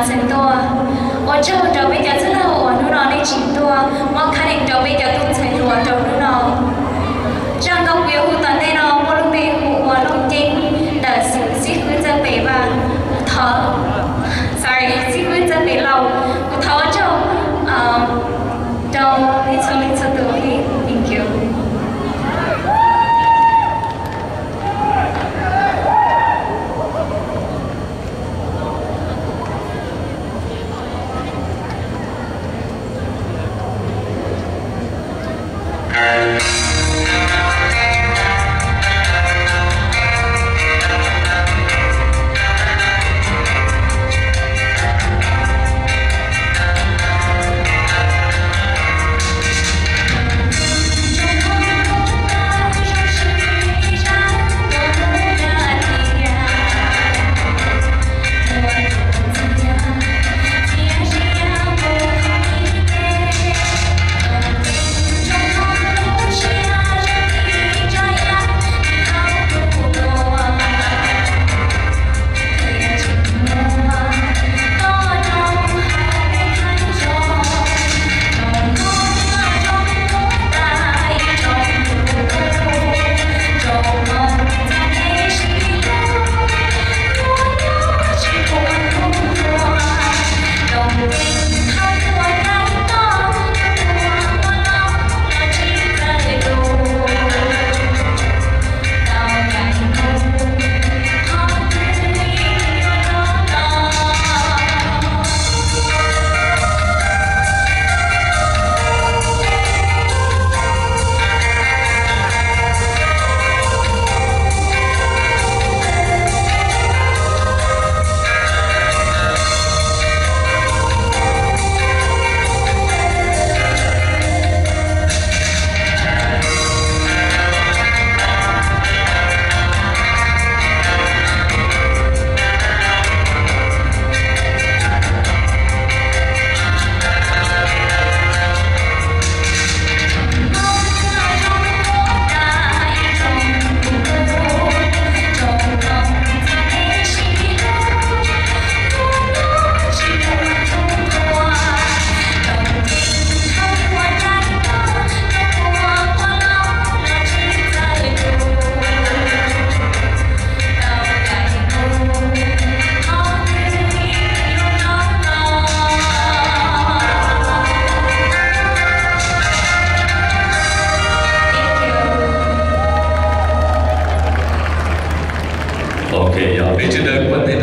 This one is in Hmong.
Ntxhais tuaj. Ua tsaug rau peb cov txwj laug uas hnub no nej tseem tuaj muab khab nees rau peb cov tub ntxhais hluas rau hnub no. Zaj nkauj kuv yuav hu tom ntej no muaj lub npe hu ua Looj Ceeb ntawm xib hwb Txawj Pes Vaj. Kuv thov, sorry, xib hwb Txawj Pes Lauj. Kuv thov ua tsaug rau nej txhua leej txhua tus. Thank you. Ok, yog peb sawv daws kuv ua ntej